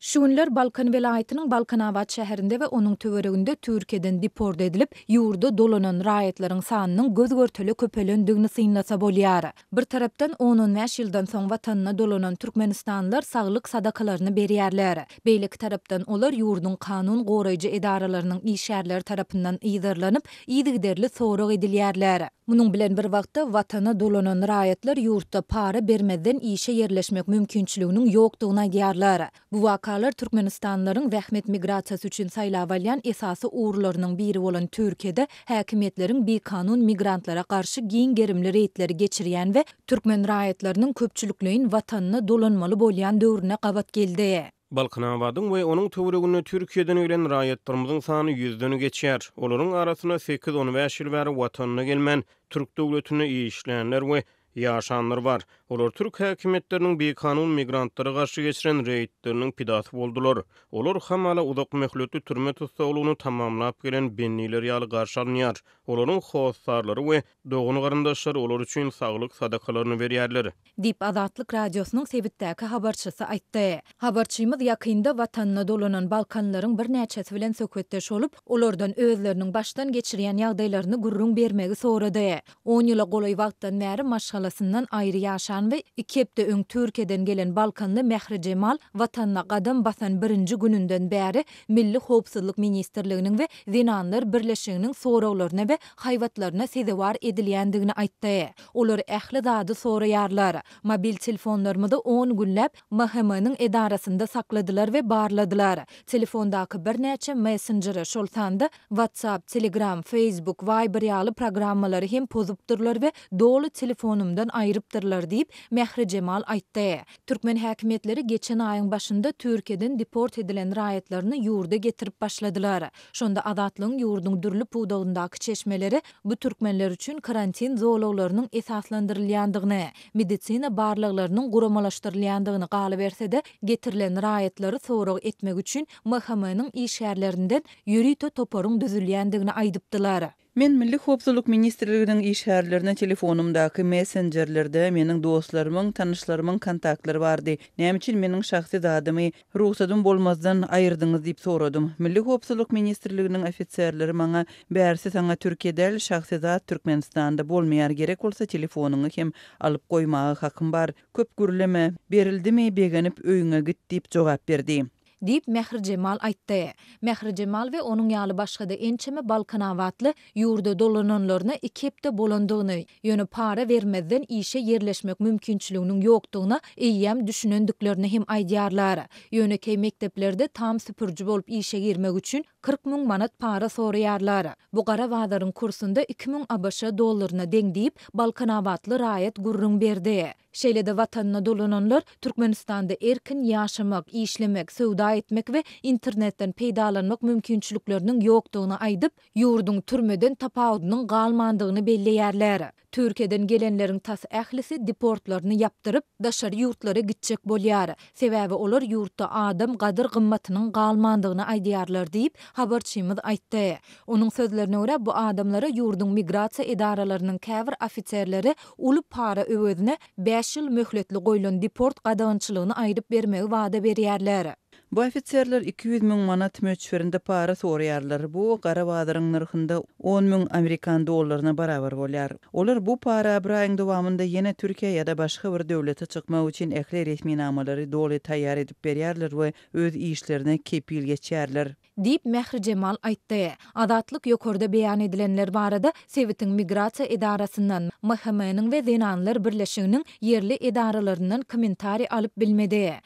Şu günler Balkan welaýatynyň Balkanabat şäherinde we onuň töwereginde Türkiýeden deport edilip, ýurda dolanan raýatlaryň sanynyň göz-görtele köpelendigini synlasa bolýar. Bir tarapdan, on-on bäş ýyldan soň watanyna dolanan türkmenistanlylar saglyk sadakalaryny berýärler. Beýleki tarapdan, olar ýurduň kanun goraýjy edaralarynyň işgärleri tarapyndan yzarlanyp, yzygiderli sorag edilýärler. Munuň bilen bir wagtda, watana dolanan raýatlar ýurtda para bermezden işe ýerleşmek mümkinçiliginiň ýokdugyny aýdýarlar. Bu wakalar türkmenistanlylaryň zähmet migrasiýasy üçin saýlap alýan esasy ugurlarynyň biri bolan Türkiýede häkimiýetleriň bikanun migrantlara garşy giň gerimli reýdleri geçirýän we türkmen raýatlarynyň köpçülikleýin watanyna dolanmaly bolýan döwrüne gabat geldi. Balkanabadyň we onuň töwereginde Türkiýeden gelen raýatlarymyzyň sany ýüzden geçýär. Olaryň arasynda sekiz-on bäş ýyl bäri watanyna gelmän, türk döwletinde işlänler we ýaşanlar bar. Olar türk häkimiýetleriniň bikanun migrantlara garşy geçiren reýdleriniň pidasy boldular. Olar hamala uzak möhletli türme tussaglygyny tamamlap gelen bendiler ýaly garşy alynýar. Olaryň hossarlary we dogan-garyndaşlary olar üçin saglyk sadakalaryny berýärler. Diýip, Azatlyk Radiosynyň sebitdäki habarçysy aýtdy. Habarçymyz ýakynda watanyna dolanan balkanlylaryň birnäçesi bilen söhbetdeş bolup, olardan özleriniň başdan geçirýän ýagdaýlaryny gürrüň bermegi sorady. On ýyla golaý wagtdan bäri maşgalasyndan aýry ýaşan we iki hepde öň Türkiýeden gelen balkanly Mährijemal watanyna gadam basan birinji gününden bäri Milli howpsuzlyk ministrliginiň we Zenanlar birleşiginiň soraglaryna we haýbatlaryna sezewar edilýändigini aýtdy. Olar ähli zady soraýarlar. Mobil telefonlarymyzy on günläp MHM-niň edarasynda sakladylar we barladylar. Telefondaky birnäçe messenjeri, şol sanda WhatsApp, Telegram, Facebook, Viber ýaly programmalary hem pozupdyrlar we doly telefonymdan aýrypdyrlar diýip, Mährijemal aýtdy. Türkmen häkimiýetleri geçen aýyň başynda Türkiýeden deport edilen raýatlaryny ýurda getirip başladylar. Şonda Azatlygyň ýurduň dürli pudagyndaky çeşmeleri bu türkmenler üçin karantin zolaglarynyň esaslandyrylýandygyny, medisina barlaglarynyň guramalaşdyrylýandygyny, galyberse-de, getirilen raýatlary sorag etmek üçin MHM-niň işgärlerinden ýörite toparyň düzülýändigini aýdypdylar. Men Milli howpsuzlyk ministrliginiň işgärlerine telefonymdaky messenjerlerde meniň dostlarymyň, tanyşlarymyň kontaktlary bardy. Näme üçin meniň şahsy zadymy Rugsatym bolmazdan aýyrdyňyz diýip soradym. Milli howpsuzlyk ministrliginiň ofiserleri maňa Bärsi saňa Türkiýe däl, şahsy zat Türkmenistanda bolmaýar, gerek bolsa telefonyňy hem alyp goýmaga hakym bar. Köp gürleme, berildimi begenip öýüňe git diýip jogap berdi. Diýip, Mährijemal aýtdy. Mährijemal we onuň ýaly başga-da ençeme balkanabatly ýurda dolananlaryna iki hepde bolandygyny, ýöne para bermezden işe ýerleşmek mümkinçiliginiň ýokdugyna eýýäm düşünendiklerini hem aýdýarlar. Ýönekeý mekdeplerde tam süpüriji bolup işe girmek üçin 40 müň manat para soraýarlar. Bu gara bazaryň kursunda 2000 ABŞ dollaryna deň diýip, balkanabatly raýat gürrüň berdi. Şeýle-de watanyna dolananlar Türkmenistanda erkin ýaşamak, işlemek, söwda etmek we internetden peýdalanmak mümkinçilikleriniň ýokdugyny aýdyp, ýurduň türmeden tapawudynyň galmandygyny belleýärler. Türkiýeden gelenleriň tas ählisi deportlaryny ýapdyryp, daşary ýurtlara gitjek bolýar. Sebäbi olar ýurtda adam gadyr-gymmatynyň galmandygyny aýdýarlar diýip, habarçymyz aýtdy. Onuň sözlerine görä, bu adamlara ýurduň migrasiýa edaralarynyň käbir ofiserleri uly para öwezine bäş ýyl möhletli goýlan deport gadagançylygyny aýryp bermegi wada berýärler. Bu ofiserler 200 müň manat möçberinde para soraýarlar. Bu gara bazaryň nyrhynda on müň amerikan dollaryna barabar bolýar. Olar bu para bir aýyň dowamynda ýene Türkiýä ýa-da başga bir döwlete çykmak üçin ähli resminamalary doly taýýar edip berýärler we öz işlerine kepil geçýärler. Diýip, Mährijemal aýtdy. Azatlyk ýokarda beýan edilenler barada sebitiň migrasiýa edarasyndan, MHM-niň we Zenanlar birleşiginiň ýerli edaralaryndan kommentariý alyp bilmedi.